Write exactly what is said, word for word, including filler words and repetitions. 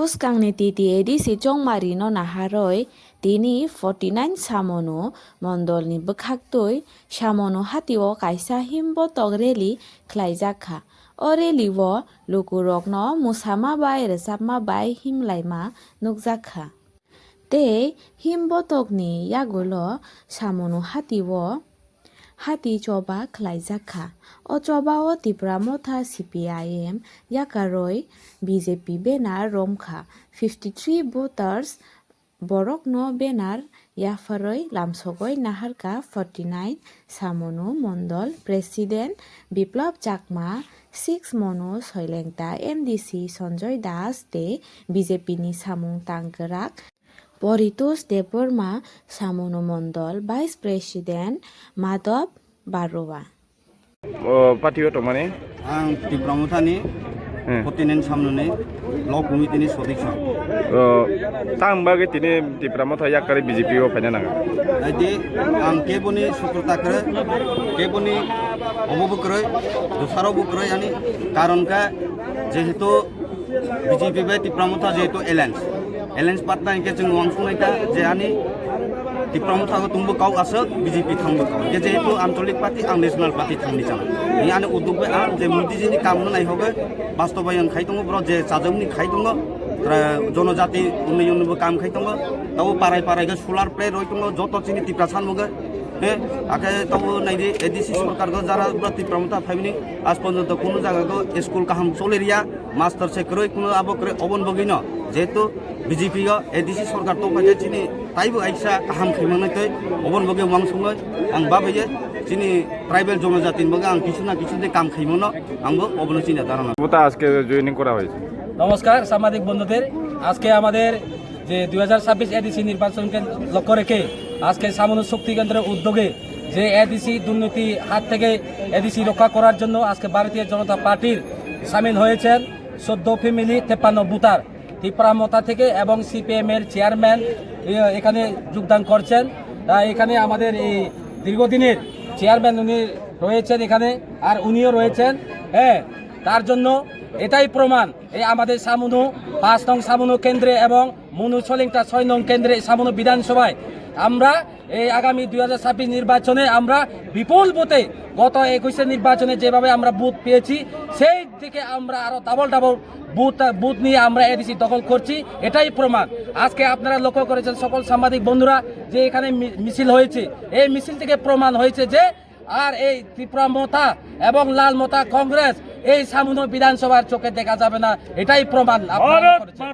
Bwskangni T T A D C chongmarino naharwi tini forty nine Samonu mondolni bwkhaktwi Samonu hatio kaisa himbotok rally khlaijakha. O rally-o lukurokno mwsama bai rwchapma bai himlaima nukjakha. Tei himbotokni yagulo Samonu hatio hati choba khlaijak kha. O chobao Tipra Motha C P I M yakarwi B J P banner romkha. Fifty three voters borokno banner yapharwi lamsogwi naharkha forty nine Samonu Mondol President Biplab Chakma, six Monu Soilengta, M D C Sanjoy Das tei B J P ni samung tangkwrak Poritosh Debbarma, Samonu Mondol, Vice President Madhav Baruah. O party o tongmani? Ang Tipra Mothani Hmm. forty nine Samnoni Block Committee ni sodiksa. O, tang bagwi tini Tipra Motha yakkari B J P o phaina nang? Aidi ang keboni sukrota kwrwi, keboni obobo kwrwi, dosaro bo kwrwi ani karon khe jehetu B J P bai Tipra Motha jehetu alliance, alliance partner hinkhe chwng wansuknai ta je ani Tipra Motha go tungbo kok aswk, B J P thangbo kok. Hinkhe jehetu ancholik party, ang national party thangni chana. Ni ani uddog bai ang je Modi ji ni kam no naihogwi bastobayon khai tongo, bro je chajakni khai tongo, tra jonojati unnoyon bo kam khai tongo, tabo parai parai khe solar plate roi tongo, joto chini Tipra san bo khe. He, akhe tabo naidi A D C sorkar go jara bro Tipra Motha phaimani, aaj porjonto kuno jaga go school kaham choli riya, master se kwrwi, kuno abo kwrwi, oboni bagwi no jehetu B J P o A D C sorkar tongpaikha, chini taibo aisa kaham khaimani tei oboni bagwi wansuknai ang babaiye chini tribal jonojatini bagwi ang kisu na kisu de kam khaimano, ang bo obono chini dharana. Motha ajke joining kora hoyese. নমস্কার সাংবাদিক বন্ধুদের। আজকে আমাদের যে দুই হাজার ছাব্বিশ এডিসি নির্বাচনকে লক্ষ্য রেখে আজকে সামনু শক্তি কেন্দ্রের উদ্যোগে যে এডিসি দুর্নীতি হাত থেকে এডিসি রক্ষা করার জন্য আজকে ভারতীয় জনতা পার্টির সামিল হয়েছেন চোদ্দ ফ্যামিলি তেপ্পান্ন ভোটার। তিপ্রা মথা থেকে এবং সিপিএম এর চেয়ারম্যান, এ, এখানে যোগদান করছেন। তা এখানে আমাদের এই দীর্ঘদিনের চেয়ারম্যান উনি রয়েছেন এখানে, আর উনিও রয়েছেন। হ্যাঁ, তার জন্য এটাই প্রমাণ, এই আমাদের সামুনু, পাঁচ নং সামুনু কেন্দ্রে এবং মনু সলিংটা ছয় নং কেন্দ্রে সামুনু বিধানসভায় আমরা এই আগামী দুই হাজার ছাব্বিশ নির্বাচনে আমরা বিপুল ভোটে, গত একুশের নির্বাচনে যেভাবে আমরা ভোট পেয়েছি, সেই থেকে আমরা আরো ডাবল ডাবল ভোট, ভোট নিয়ে আমরা এডিসি দখল করছি। এটাই প্রমাণ। আজকে আপনারা লক্ষ্য করেছেন সকল সাংবাদিক বন্ধুরা যে এখানে মি-, মিছিল হয়েছে। এই মিছিল থেকে প্রমাণ হয়েছে যে আর এই তিপ্রা মথা এবং লাল মথা কংগ্রেস এই সামুনু বিধানসভার চোখে দেখা যাবে না। এটাই প্রমাণ। আপনারা লক্ষ্য করেছেন।